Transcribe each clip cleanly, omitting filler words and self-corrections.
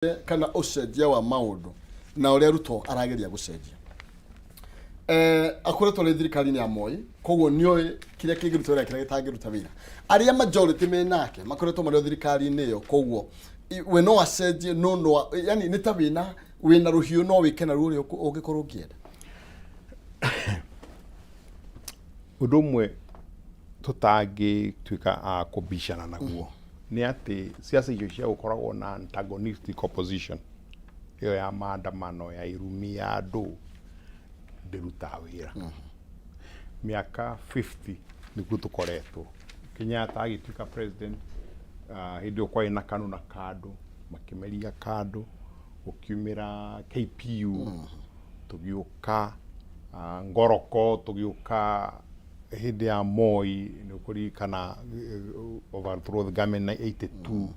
Kana ũcenjia wa maũndũ na ũrĩa Ruto arageria gũcenjia. Eh, akoretwo arĩ thirikari-inĩ ya Moi, koguo nĩoĩ kĩrĩa kĩngĩruta wĩra, kĩrĩa gĩtangĩruta wĩra. Arĩa majority me nake makoretwo marĩ o thirikari-inĩ ĩyo, koguo we no acenjie, no no yani nĩ ta wĩna rũhiũ no wĩke naruo ũrĩa ũngĩkorwo ũngĩenda. Ũndũ ũmwe tũtangĩtuĩka a kũbicana naguo nĩ atĩ ciaca icio cia gũkoragwo na antagonistic opposition, ĩyo ya maandamano, ya irumi, ya andũ, ndĩrutaga wĩra. Mĩaka 50 nĩguo tũkoretwo Kenyatta agĩtuĩka president. Hĩndĩ ĩyo kwarĩ na KANU na KANDũ, makĩmeria KANDũ, gũkiumĩra KPU, tũgĩũka ngoroko, tũgĩũka hĩndĩ ya Moi, nĩ ũkũririkana, overthrow the government na 82,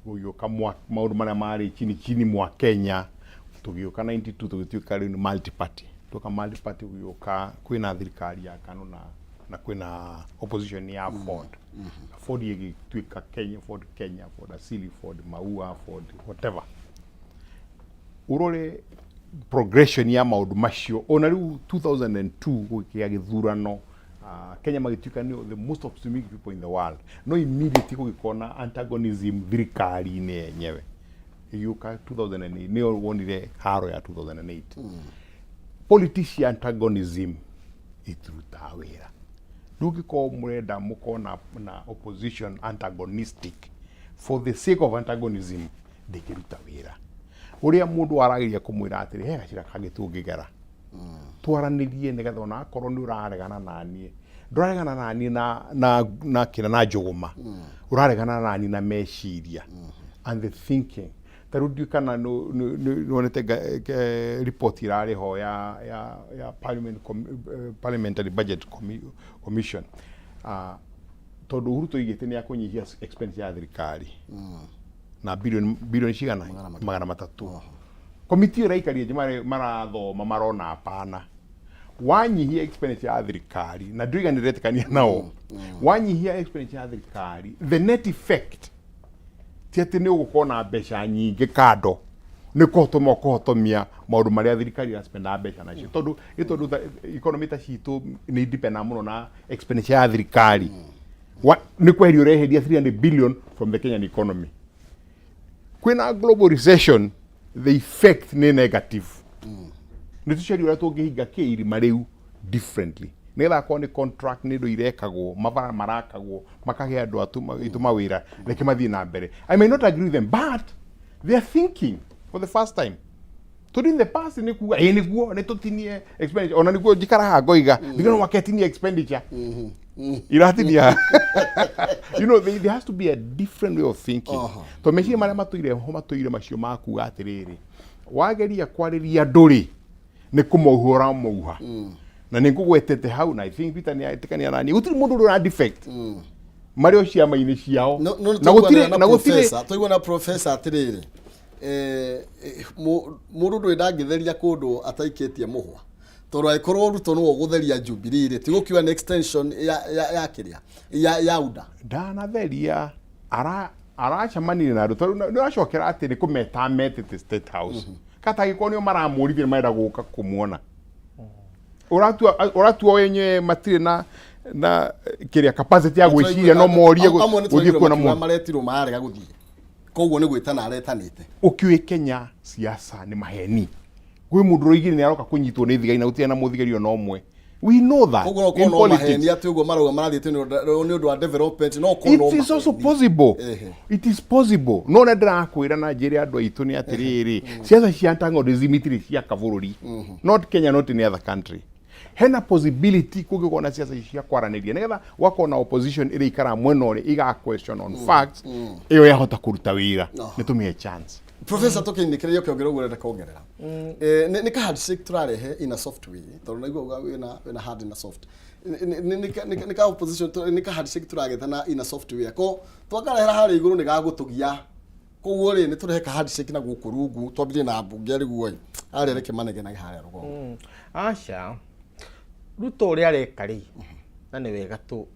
gũgĩũka maũndũ marĩa marĩ chini chini mwa Kenya, tũgĩũka 92, tũgĩtuĩka rĩu nĩ multi party. Tuoka multi party, gũgĩũka kwĩna thirikari ya KANU na kwĩna opposition ya Ford. Ford ĩgĩtuĩka Kenya, Ford Kenya, Ford Asili, Ford Maua, Ford whatever. Ũrore progression ya maũndũ macio, ona rĩu 2002 gũgĩkĩa gĩthurano, Kenya magĩtuĩka nĩo the most optimistic people in the world, no immediately gũgĩkorwo na antagonism thirikari-inĩ yenyewe. Ĩgĩũka 2008, nĩyo wonire haro ya 2008. Politics ya antagonism itirutaga wĩra. Ndũngĩkorwo mũrenda mũkorwo na opposition antagonistic for the sake of antagonism, ndĩngĩruta wĩra. Ũrĩa mũndũ arageria kũmwĩra atĩrĩ, he gacĩra kangĩ tũngĩgera twaranĩrie, nĩgetha ona akorwo nĩ ũraregana naniĩ, ndũraregana naniĩ na kĩra na njũgũma, ũraregana naniĩ na meciria and the thinking. Ta rĩu ndiũĩ kana nĩwonete report ĩrarĩ ho ya Parliamentary Budget Commission. Tondũ Uhuru tũigĩte nĩ akũnyihia expenditure ya thirikari na bilioni bilioni cigana? 300. 300. Komiti ĩyo ĩraikaria nje marathoma, marona hapana, wanyihia expenditure ya thirikari, na ndũiga nĩndetĩkania nao, wanyihia expenditure ya thirikari, the net effect ti atĩ nĩ ũgũkorwo na mbeca nyingĩ kando, nĩ kũhotoma ũkũhotomia maũndũ marĩa thirikari ĩraspenda mbeca nacio, tondũ ĩ tondũ economy ta citũ nĩ independent mũno na expenditure ya thirikari. Nĩ kweheria ũreheria 300 billion from the Kenyan economy, kwĩna global recession, the effect nĩ negative. Nĩ tũcarie ũrĩa tũngĩhinga kĩ irima rĩu differently, nĩgetha akorwo nĩ contract, nĩ indo irekagwo, mabara marakagwo, makagĩa andũ aitũ mawĩra, reke mathiĩ na mbere. I may not agree with them, but they are thinking for the first time, tondũ in the past nĩ kuga ĩ nĩguo nĩ tũtinie expenditure, ona nĩguo njikara haha ngoiga ndigano maketinia expenditure iratinia. There has to be a different way of thinking, to meciria marĩa matũire ho, matũire macio ma kuga atĩrĩrĩ, wageria kwarĩria andũ rĩ, nĩ kũmauha ũramauha. Na nĩ ngũgwetete hau, na I think Peter nĩ etĩkania naniĩ, gũtirĩ mũndũ ũrĩa ũra defect marĩ o ciama-inĩ ciao. No. Na gũtirĩ na na gũtirĩ professor, twaigua na professor atĩrĩrĩ, mũndũ ndũrĩ ndangĩtheria kũndũ ataikĩtie mũhwa, tondũ angĩkorwo Ruto nĩwe ũgũtheria Jubilee rĩ, tigũkiuga nĩ extension ya kĩrĩa ya UDA. Ndanatheria, aracemanirie na andũ, tondũ nĩ ũracokera atĩ nĩ kũmeta metĩte State House, kata angĩkorwo nĩo maramũrithia, nĩ marenda gũka kũmuona, ũratua wenyewe matirĩ na kĩrĩa capacity ya gwĩciria, no morie Amwe nĩ gũthiĩ twaiguire kuona makiuga mũndũ. Maretirwo mararega gũthiĩ, koguo nĩ gwĩtana aretanĩte. Ũkĩũĩ Kenya siasa nĩ maheni. Gwĩ mũndũ ũroigire nĩ aroka kũnyitwo nĩ thigari, na gũtirĩ na mũthigari ona ũmwe. We know that Koguo no in korwo no politics. maheni atĩ ũguo marauga marathiĩte nĩ ũndũ wa development, no korwo no It is also maheni. possible. It is possible, no ũrĩa ndĩrakwĩra na njĩre andũ aitũ nĩ atĩrĩrĩ, siasa cia antagonism itirĩ ciaka bũrũri, not Kenya, not any other country. Hena possibility kũngĩkorwo na siasa ici cia kwaranĩria, nĩgetha gwakorwo na opposition ĩrĩa ikaraga mwena ũrĩa iga question on facts, ĩyo yahota kũruta wĩra, nĩ tũmĩhe chance. Professor, tũkĩinĩkĩrĩria ũkĩongerera ũguo ũrenda kuongerera, nĩ ka handshake tũrarehe in a soft way, tondũ naigua uga wĩna hard na soft. Nĩ ka opposition nĩ ka handshake tũragetha na in a soft way, ko twakarehera harĩa igũrũ nĩ gagũtũgia. Koguo rĩ, nĩ tũrehe ka handshake na gũkũ rungu, twambirie na mbunge rĩguo ĩ harĩa, reke manegenaga harĩa rũgongo. Aca, Ruto ũrĩa areka rĩ, na nĩ wega tũ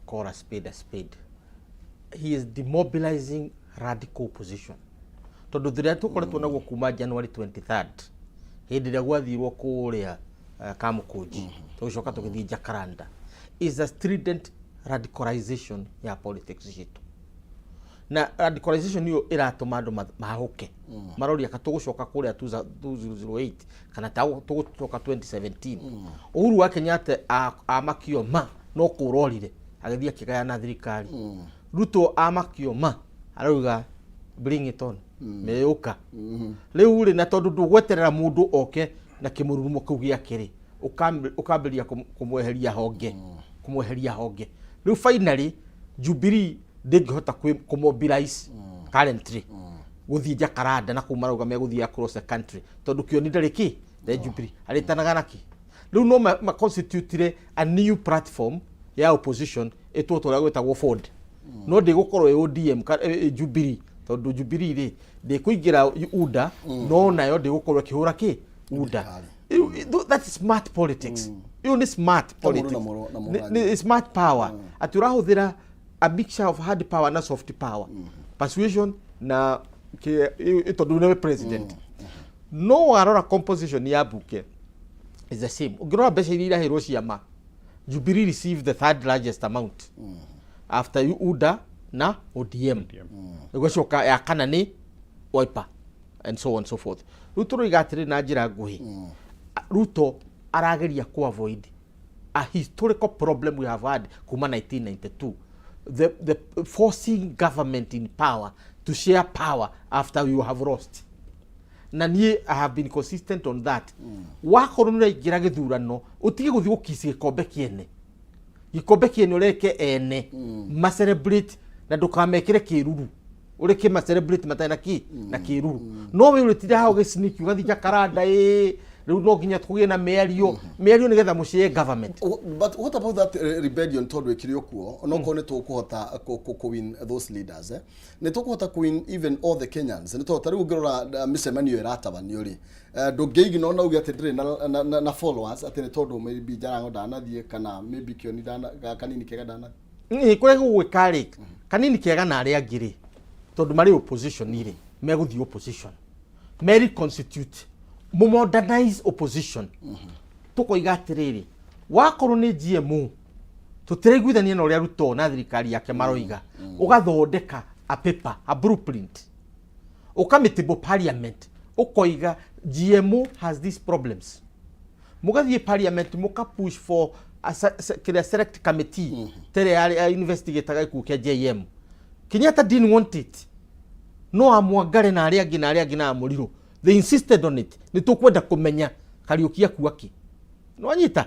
call a spade a spade, he is demobilizing radical opposition. Tondũ thĩrĩa tũkoretwo naguo kuma January 23rd, hĩndĩ ĩrĩa gwathirwo kũrĩa Kamũkũnji, tũgĩcoka tũgĩthiĩ Jacaranda, is a strident radicalization ya politics citũ. Na radicalization ĩyo ĩratũma andũ mahahũke, maroria ka tũgũcoka kũrĩa 2008 kana ta tũgũcoka 2017. Uhuru wa Kenyatta amakio ma no kũrorire agĩthiĩ akĩgayana thirikari. Ruto amakio ma arauga, "Bring it on, meyũka rĩu rĩ." Na tondũ ndũgweterera mũndũ oke na kĩmũrurumo kĩu gĩake rĩ, ũkambĩrĩria kũmweheria honge. Rĩu finally Jubilee ndĩngĩhota kũmobilize currently gũthiĩ Jacaranda na kũu marauga megũthiĩ across the country, tondũ kĩoni ndarĩ kĩ ndarĩ Jubilee arĩtanaga na kĩ. Rĩu no ma constitutire a new platform ya opposition ĩtwo ta ũrĩa gwĩtagwo Ford, no ndĩgũkorwo ĩ ODM ĩ Jubilee, tondũ Jubilee rĩ ndĩkũingĩra UDA, no nayo ndĩgũkorwo ĩkĩhũra kĩ UDA. Thirikari. That is smart politics. Ĩyo nĩ smart Ta mũndũ politics. na mũrũ- na Nĩ smart power, atĩ ũrahũthĩra a mixture of hard power na soft power, persuasion na tondũ nĩwe president. No warora composition ya bunge is the same. Ũngĩrora mbeca iria iraheirwo ciama, Jubilee received the third largest amount after UDA na ODM, ĩgacoka ya kana nĩ Wiper and so on and so forth. Rĩu tũroiga atĩrĩ na njĩra nguhĩ, Ruto arageria ku avoid a historical problem we have had kuma 1992, the forcing government in power to share power after you have lost. Na niĩ I have been consistent on that. Wakorwo nĩ ũraingĩra gĩthurano, ũtige gũthiĩ gũkici gĩkombe kĩene, gĩkombe kĩene ũreke ene ma celebrate na ndũkamekĩre kĩruru, ũreke ma celebrate matarĩ na kĩ na kĩruru. No we ũrĩtinda hau gĩciniki ũgathiĩ Jacaranda, ĩ rĩu no nginya kũgĩe na mĩario, mĩario nĩgetha mũshare government. But what about that rebellion? Tondũ ĩkĩrĩ o kuo, onokorwo nĩ tũkũhota kũ win those leaders, eh? Nĩ tũkũhota kũ win even all the Kenyans? Nĩ tondũ ta rĩu ũngĩrora mĩcemanio ĩratabanio rĩ, ndũngĩigino na uge atĩ ndĩrĩ na followers, atĩ nĩ tondũ maybe Jarango ndanathiĩ kana maybe Kĩoni kanini kega ndanathiĩ. Nĩ kũrĩa gũgwĩka rĩ, kanini kega na arĩa angĩ rĩ, tondũ marĩ opposition rĩ, megũthiĩ opposition me reconstitute, modernize opposition. Tũkoiga atĩrĩrĩ, wakorwo nĩ GMO tũtiraiguithania na ũrĩa Ruto na thirikari yake maroiga, ũgathondeka a paper, a blueprint, ũkamĩtable parliament, ũkoiga GMO has these problems. Mũgathiĩ parliament, mũka push for a kĩrĩa select committee tere ya investigataga gĩkuũ kĩa JM. Kenyatta didn't want it, no amwangare na arĩa angĩ na arĩa angĩ na amũrirũ, they insisted on it. Nĩ tũkwenda kũmenya Kariũki akua kĩ. Nĩwanyita?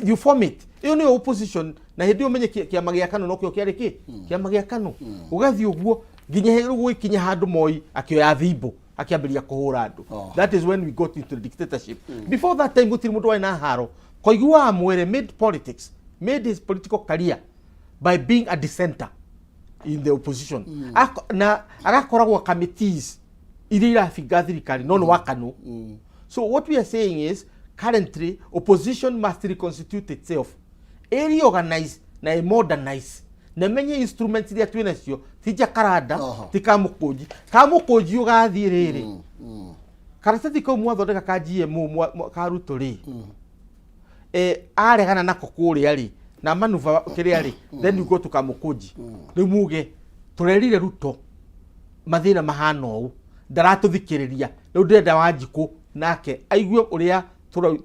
You form it. Ĩyo nĩyo opposition. Na hĩndĩ ĩyo ũmenye kĩama gĩa KANU nokĩo kĩarĩ kĩ kĩama gĩa KANU. Ũgathiĩ ũguo nginya rĩu gũgĩkinya handũ Moi akĩoya thimbo akĩambĩrĩria kũhũra andũ. That is when we got into the dictatorship. Before that time gũtirĩ mũndũ warĩ na haro. Koigi wa Mwere made politics, made his political career by being a dissenter in the opposition. Na agakoragwo committees iria irabinga thirikari, no nĩ wa KANU. So what we are saying is currently opposition must reconstitute itself, reorganize na modernize na menye instruments iria twĩ nacio, ti Jacaranda, ti Kamũkũnji. Kamũkũnji ũgathiĩ rĩrĩ karatathi kau mwathondeka ka GMO ka Ruto rĩ, aregana nako kũrĩa rĩ na manuva kĩrĩa rĩ, then you go to Kamũkũnji. Rĩu muge tũrerire Ruto mathĩna mahana ũũ, ndaratũthikĩrĩria, rĩu ndĩrenda Wanjikũ nake aigue ũrĩa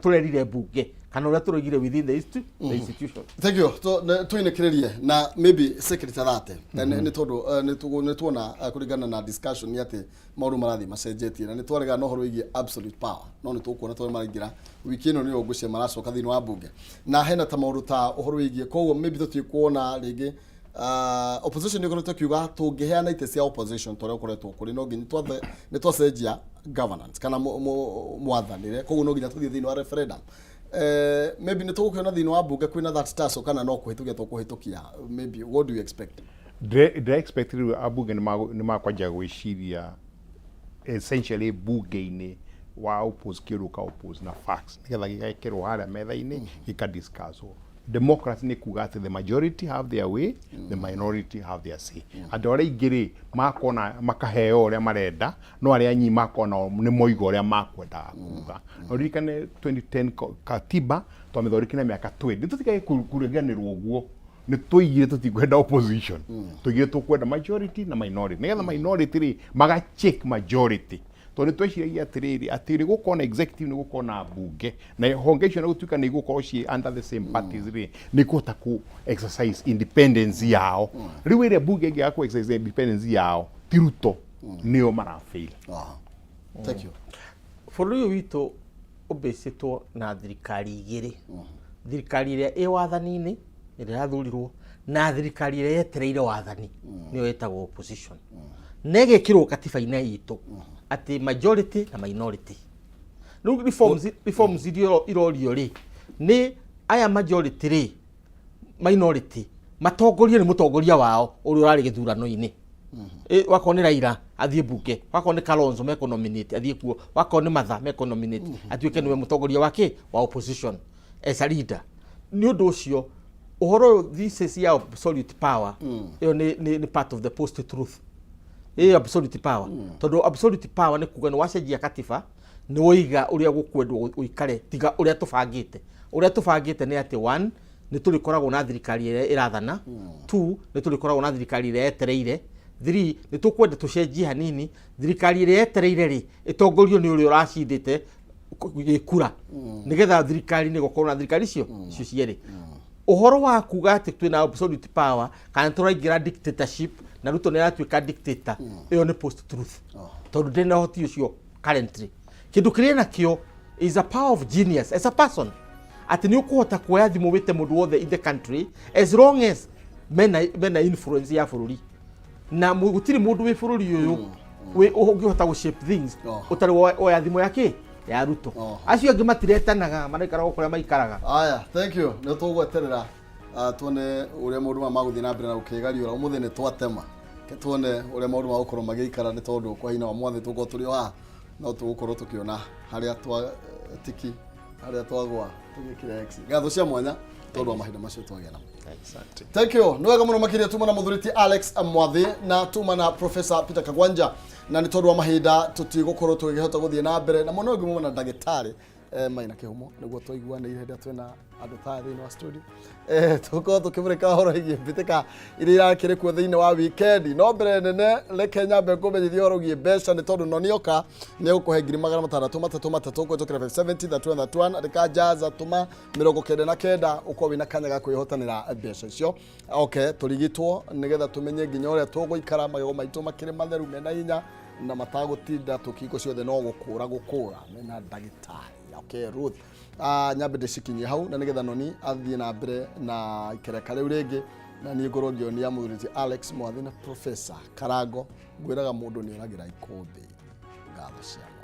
tũrerire mbunge kana ũrĩa tũroigire within the institution. Thank you. Tuinĩkĩrĩrie na maybe secretary thate nĩ tondũ nĩ tuona kũringana na discussion nĩ atĩ maũndũ marathiĩ macenjetie na nĩ twaregana na ũhoro wĩgiĩ absolute power, no nĩ tũkuona tondũ maraingĩra wiki ĩno nĩyo ngũcia maracoka thĩinĩ wa mbunge na hena ta maũndũ ta ũhoro wĩgiĩ, koguo maybe tũtiĩ kuona rĩngĩ opposition nĩ ĩkoretwo ĩkiuga tũngĩheana itĩ cia opposition ta ũrĩa ũkoretwo kũrĩ, no nginya twathe nĩ twacenjia governance kana mwathanĩre, koguo no nginya tũthiĩ thĩinĩ wa referendum. Maybe nĩ tũgũkĩona thĩinĩ wa mbunge kwĩna that tussle kana no kũhĩtũkia tũkũhĩtũkia? Maybe what do you expect? Ndĩra expect rĩu ambunge nĩ makwanjia gwĩciria essentially bunge-inĩ wa oppose kĩũndũ ka oppose na facts nĩgetha gĩgekĩrwo harĩa metha-inĩ gĩkadiscusswo. Democracy nĩ kuga atĩ the majority have their way, the minority have their say. Andũ arĩa aingĩ rĩ makona makaheo ũrĩa marenda, no arĩa anyi makona nĩ moiga ũrĩa makwendaga kuga. Na ũririkane 2010 katiba twamĩthondekire na mĩaka 20. Tũtigae kũriganĩrwo ũguo. Nĩ tũigire tũtikwenda opposition, tũigire tũkwenda majority na minority, nĩgetha minority rĩ maga check majority, tondũ nĩ tweciragia atĩrĩrĩ, atĩ nĩ gũkorwo na executive, nĩ gũkorwo na mbunge, na honge icio na gũtuĩka nĩ igũkorwo ciĩ under the same parties rĩ, nĩ kũhota ku exercise independence yao. Rĩu ĩrĩa mbunge ĩngĩaga ku exercise independence yao, ti Ruto nĩo marafail. Aha. Thank you. Bũrũri ũyũ witũ ũmbĩcĩtwo na thirikari igĩrĩ, thirikari ĩrĩa ĩ wathani-inĩ ĩrĩa yathurirwo na thirikari ĩrĩa yetereire wathani, nĩyo ĩtagwo opposition, na ĩgekĩrwo katiba-inĩ itũ atĩ majority na minority. Rĩu reforms iria irorio rĩ, nĩ aya majority rĩ, minority matongorio nĩ mũtongoria wao ũrĩa ũrarĩ gĩthurano-inĩ. Wakorwo nĩ Raila athiĩ mbunge, wakorwo nĩ Kalonzo mekũ nominate athiĩ kuo, wakorwo nĩ Martha mekũ nominate atuĩke nĩwe mũtongoria wa kĩ wa opposition as a leader. Nĩ ũndũ ũcio ũhoro ũyũ, thesis ya absolute power ĩyo nĩ part of the post truth ĩ absolute power, tondũ absolute power nĩ kuga nĩ wacenjia katiba, nĩ woiga ũrĩa gũkwendwo ũikare tiga ũrĩa tũbangĩte. Ũrĩa tũbangĩte nĩ atĩ, one, nĩ tũrĩkoragwo na thirikari ĩrĩa ĩrathana; two, nĩ tũrĩkoragwo na thirikari ĩrĩa yetereire; three, nĩ tũkwenda tũcenjie hanini, thirikari ĩrĩa yetereire rĩ ĩtongorio nĩ ũrĩa ũracindĩte gĩkura, nĩgetha thirikari nĩ gũkorwo na thirikari icio cierĩ. Ũhoro wa kuga atĩ twĩna absolute power kana tũraingĩra dictatorship na Ruto nĩ aratuĩka dictator, ĩyo nĩ post truth, tondũ ndĩ na ũhoti ũcio currently. Kĩndũ kĩrĩa nakĩo is a power of genius as a person, atĩ nĩ ũkũhota kuoya thimũ wĩte mũndũ wothe in the country as long as mena influence ya bũrũri, na gũtirĩ mũndũ wĩ bũrũri ũyũ ũngĩhota gũ shape things ũtarĩ woya thimũ ya kĩ ya Ruto. Acio angĩ matiretanaga, maraikara o kũrĩa maikaraga. Aya, thank you. Nĩ tũgweterera tuone ũrĩa maũndũ maya magũthiĩ na mbere na gũkĩgariũra. Ũmũthĩ nĩ twatema. Ke tuone ũrĩa maũndũ magũkorwo magĩikara, nĩ tondũ kwa hinya wa Mwathani tũgũkorwo tũrĩ o haha, no tũgũkorwo tũkĩona harĩa twa tiki harĩa twagwa tũgĩkĩra X. Ngatho cia mwanya tondũ wa mahinda macio twagĩa namo. Asante. Thank you. Nĩ wega mũno makĩria. Tuma na mũthuri ti Alex Mwathi na tuma na Professor Peter Kagwanja, na nĩ tondũ wa mahinda tũtigũkorwo tũgĩhota gũthiĩ na mbere na mwena ũngĩ muma na ndagĩtarĩ Maina Kĩhumo, nĩguo twaiguanĩire hĩndĩ ĩrĩa twĩna andũ ta thĩinĩ wa studio. Tũkorwo tũkĩmũrĩka ũhoro wĩgiĩ mbĩtĩka iria irakĩrĩ kuo thĩinĩ wa weekend, no mbere nene reke nyambe ngũmenyithie ũhoro wĩgiĩ mbeca, nĩ tondũ nonioka nĩ egũkũhe 633 kũhĩtũkĩra 570 31 31. Andĩka jaza, tũma 99, ũkorwo wĩna kanya ga kwĩhotanĩra mbeca icio. Okay, tũrigitwo nĩgetha tũmenye nginya ũrĩa tũgũikara magego maitũ makĩrĩ matheru, mena hinya na matagũtinda tũkingo ciothe no gũkũra gũkũra mena ndagĩtarĩ. Okay, Ruth, nyambe ndĩcikinyie hau na nĩgetha noni athiĩ na mbere na ikereka rĩu rĩngĩ, na niĩ ngorwo ngĩonia mũthuri ti Alex Mwathi na Professor Karango. Ngwĩraga mũndũ nĩ oragĩra ikũmbĩ. Ngatho cia mwanya.